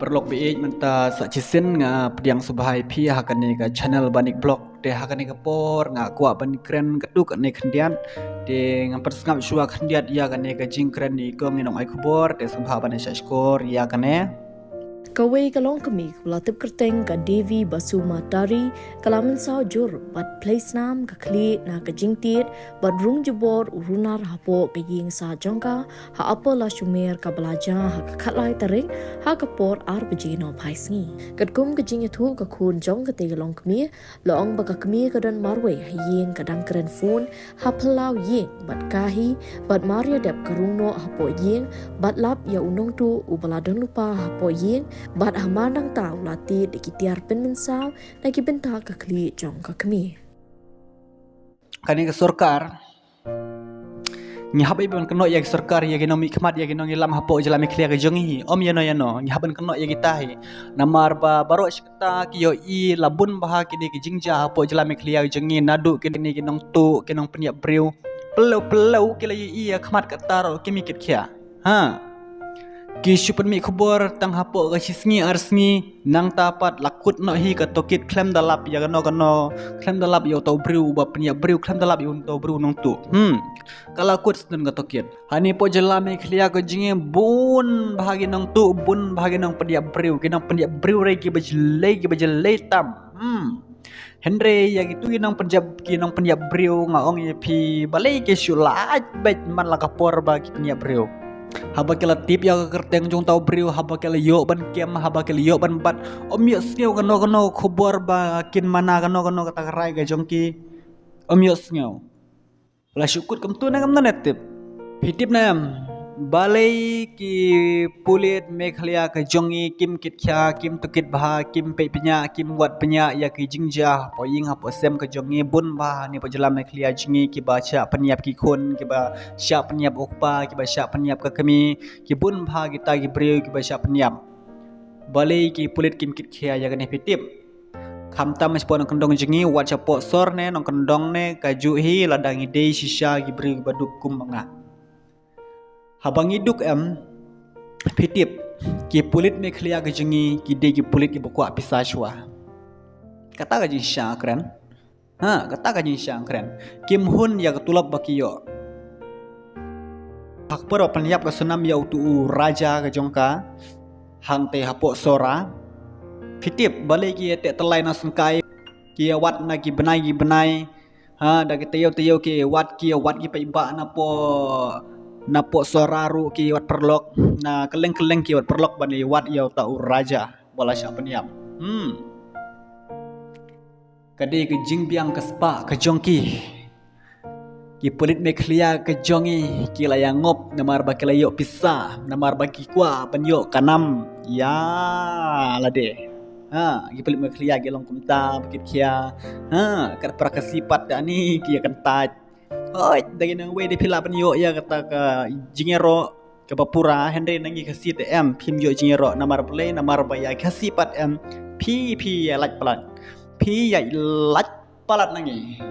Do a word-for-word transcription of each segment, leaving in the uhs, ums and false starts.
Paralok ba ïeit, mynta sa shisien nga pdiang sngewbha ïa phi ha kane ka channel Banik Vlog. Te ha kane ka por nga kwah ban kren katto katne khyndiat. Te ngan pynsngap shuwa khyndiat ïa kane ka jingkren i kong i nongai khubor, te sngewbha ban ïa shah shkor ïa kane. Kawei ka longkmie kaba la tip kyrteng ka Devi Basumatary, ka la mynsaw jur bad plie snam ka khlieh na ka jingtied bad rung jubor u runar hapoh ka ïing sah jong ka ha Upper Lashumer kaba la jia ha ka khatlai tarik ha ka por ar baje nohphai sngi. Katkum ka jingïathuh ka khun jong katei ka longkmie, la ong ba ka kmie ka don marwei ha ïing, ka dang kren phone ha phyllaw ïing bad ka hi bad mar ïadep ka rung noh hapoh ïing bad lap ïa u nongtuh uba la don lypa hapoh ïing bad ha man dang ta u la tied da ki tiar pynmynsaw na ki bynta ka khlieh jong ka kmie. Kane ka sorkar, ngi hap ban kynnoh ïa ki sorkar, ïa ki nongmihkhmat, ïa ki nongïalam hapoh jylla Meghalaya ka jong ngi hi. Ym ïano ïano, ngi hap ban kynnoh ïa kita hi. Namar ba baroh shi katta ki ïohi la bun bha kine ki jingjia hapoh jylla Meghalaya ka jong ngi, naduh kine ki nongtuh, ki nongpynïap briew. Phyllaw phyllaw ki la ïohi ïa khmat katta ruh kim ïakit khia. Ha. Ki shu pynmih khubor tang hapoh ka shi sngi ar sngi, nangta pat la kut noh hi ka tohkit khlem da lap ïa kano kano, khlem da lap ïa uta u briew uba pynïap briew, khlem da lap ïa uta u briew nongtuh. Hmm. Ka la kut sdang ka tohkit. Hangne hapoh jylla Meghalaya ka jong ngi bun bha ki nongtuh, bun bha ki nongpynïap briew, ki nongpynïap briew re kiba jlei, kiba jlei tam. Hmm. Hynrei ïa kitu ki nongpynïap, ki nongpynïap briew nga ong ïa phi balei ki shu lait beit man la ka por ba ki pynïap briew. Haba ki la tip ïa ka kyrteng jong uta u briew, haba ki la ïoh ban kem, haba ki la ïoh ban bat, ym ïohsngew kano kano khubor ba kin mana kano kano kata ka rai ka jong ki. Ym ïohsngew. La shu kut kumtu ne kumno ne tip. Phi tip ne em, balei ki pulit Meghalaya ka jong ngi kim kit khia, kim tohkit bha, kim peit pynïap, kim wad pynïap ïa ki jingjia hapoh ïing hapoh sem ka jong ngi? Bun bha hangne hapoh jylla Meghalaya jong ngi kiba shah pynïap ki khun, kiba shah pynïap u kpa, kiba shah pynïap ka kmie, ki bun bha kita ki briew kiba shah pynïap. Balei ki pulit kim kit khia ïa kane, phi tip? Khamtam shapoh nongkyndong jong ngi, wat shapoh sor ne nongkyndong ne, kajuh hi lada ngi dei shisha ki briew kiba duk kum ma nga. Haba ngi duk em, phi tip, ki pulit Meghalaya ka jong ngi ki dei ki pulit kiba kwah pisa shuwa. Kata ka jingshisha kren. Ha, kata ka jingshisha kren. Kim hun ïa ka tulop ba ki ïoh. Ha ka por ba pynïap ka Sonam ïa utu u Raja ka jong ka hangtei hapoh sor, phi tip balei ki ïateh tyllai na syngkai, ki ïawad na ki bnai ki bnai. Ha, da ki taïew taïew ki ïawad, ki ïawad ki paidbah napoh, napoh sor ruh ki ïawad paralok, na kylleng kylleng ki ïawad paralok ban ïawad ïa uta u Raja ba la shah pynïap. Hmm. Ka dei ka jingbiang ka spah ka jong ki. Ki pulit Meghalaya ka jong ngi ki la ïa ngop namar ba ki la ïoh pisa, namar ba ki kwah ban ïoh ka nam ïa lade. Ha, ki pulit Meghalaya ki long kumta ba kit khia. Ha, kat para Khasi pat da ni ki ïa kyntait. Hoi, da ki nang wei da phi lah ban ïoh ïa kata ka jingïaroh kaba pura, hynrei na ngi Khasi te em, phim ïoh jingïaroh. Namar balei? Namar ba ïa Khasi pat em, phi, phi ïa lait palat. Phi ïa lait palat na ngi.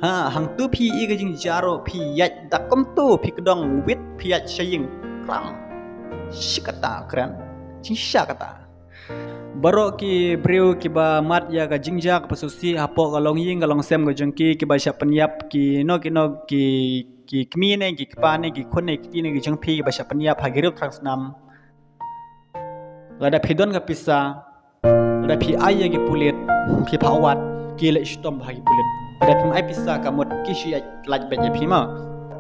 Ha, hangtu phi i ka jingjia ruh phi ïaid da kumtu, phi kdong wit phi ïaid sha ïing kram. Shi kata kren. Jingshisha kata. Baroh ki briew kiba mad ïa ka jingjia kaba sngewsih hapoh ka longïing ka longsem ka jong ki, kiba shah pynïap kino kino ki, ki kmie ne ki kpa ne ki khun ne ki kti ne ki jong phi, kiba shah pynïap ha ki riew thrang snam. Lada phi don ka pisa, lada phi ai ïa ki pulit, phi phah wad, ki leit shitom ha ki pulit. Lada phim ai pisa ka mut ki shu ïaid lait beit ïa phi ma.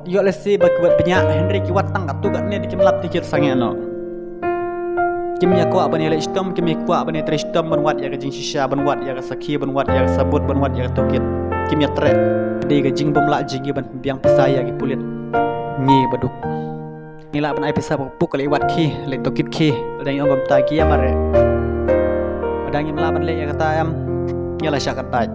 Ïoh lehse ba ki wad pynïap, hynrei ki wad tang katto katne, da kim lap te ki sangeh noh. Kim ïa kwah ban ïa leit shitom, kim ïa kwah ban ïa trei shitom, ban wad ïa ka jingshisha, ban wad ïa ka sakhi, ban wad ïa ka sabut, ban wad ïa ka tohkit. Kim ïa treh. Dei ka jingbymlah jong ngi ban pynbiang pisa ïa ki pulit. Ngi baduk. Ngi lah ban ai pisa ba puk leit wad ki, leit tohkit ki. Lada ngi ong kumta ki ïa mareh. Lada ngim lah ban leh ïa kata em, ngi la shah kyntait.